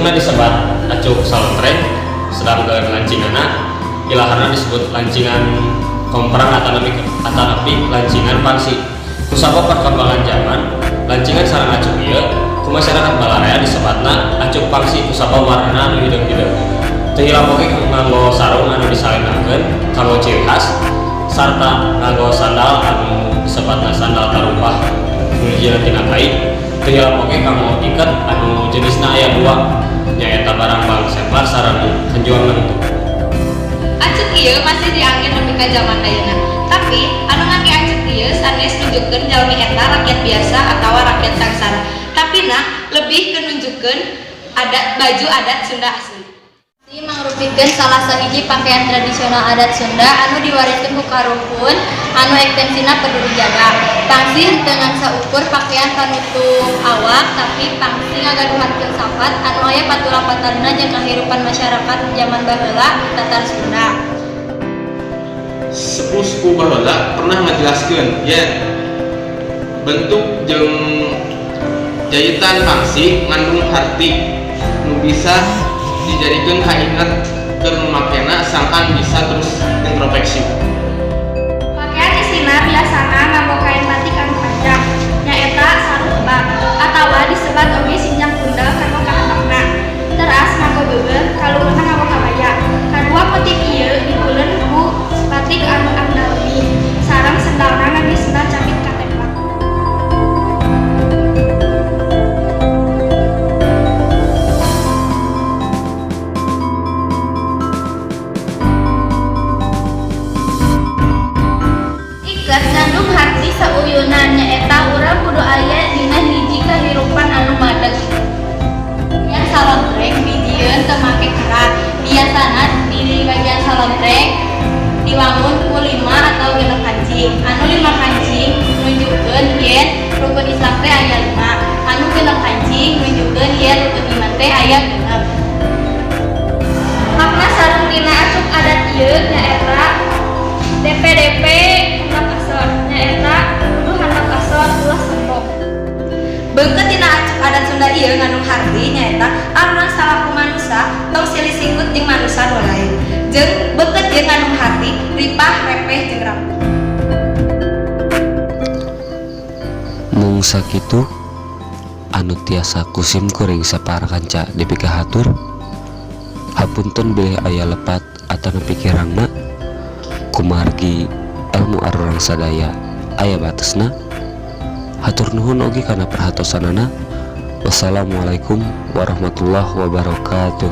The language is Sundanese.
Bentukna disebat acuk salontreng, sedangkan lancinganna ilaharna disebut lancingan komprang atanapi lancingan pangsi. Kusabab perkembangan zaman, lancingan sareng acuk ieu ku masyarakat balarea disebatna acuk pangsi kusabab warnana anu hideung-hideung. Teu hilap oge nganggo sarung anu disalinakeun kanggo ciri khas sarta nganggo sandal anu disebatna sandal tarumpah nu dijieun tina kai. Teu hilap oge kanggo iket anu jenisna aya dua, nyaeta barangbang sempar sareng hanjuang nangtung. Acuk ieu masih diangge nepi ka zaman ayeuna. Tapi anu ngangge acuk ieu sanes nunjukkeun jalmi eta rakyat biasa atawa rakyat sangsara. Tapi nah lebih ke nunjukkeun adat baju adat Sunda asli. Pangsi mangrupikeun salah sahiji pakaian tradisional adat Sunda anu diwariskeun ku karuhun anu eksistensinya peduli jaga. Pangsi henteu ngan saukur pakaian panutup awak, tapi pangsi ngagaduhan filsafat anu aya patulapatanna jeung kahirupan masyarakat zaman baheula di Tatar Sunda. Sepuh-sepuh baheula pernah ngajelaskeun yen bentuk jeung jahitan pangsi ngandung harti nu bisa dijadikeun kainget keur makena sangkan bisa terus introspeksi. Pakaian isina biasana nganggo kain batik anu panjang, nyaeta sarung ebang atawa disebat oge sinjang kundel kanggo kahandapna. Teras nganggo beubeuh, kaluhurna nganggo kabaya. Kadua motif ieu ditulen ku batik anu andalmi. Sareng sendalna ngangge sendal capit katemplak. Iket ngandung harti sauyunan, nyaeta urang kudu aya dina hiji kahirupan anu madeg. Yang salontreng dijieun teu make kerat. Biasana di bagian salontreng diwangun ku 5 atau 6 kancing. Anu 5 kancing nunjukkeun yen rukun Islam teh aya 5. Anu 6 kancing nunjukkeun yen rukun iman teh aya 6. Makna sarung dina acuk adat ieu nyaeta DPDP handap asor, nyaeta kudu handap asor, ulah sombong. Beungkeut dina acuk adat Sunda ieu ngandung harti nyaeta arurang salaku manusa tong silih singkut jeung manusa nu lain. Jeung beungkeut ieu ngandung harti ripah, repeh jeung rapuh. Mung sakitu anu tiasa ku sim kuring sapara kanca dipikahatur. Hapunten bilih aya lepat atanapi kirangna, kumargi ilmu arurang sadaya aya batesna. Hatur nuhun oge kana perhatosanana. Wassalamualaikum warahmatullahi wabarakatuh.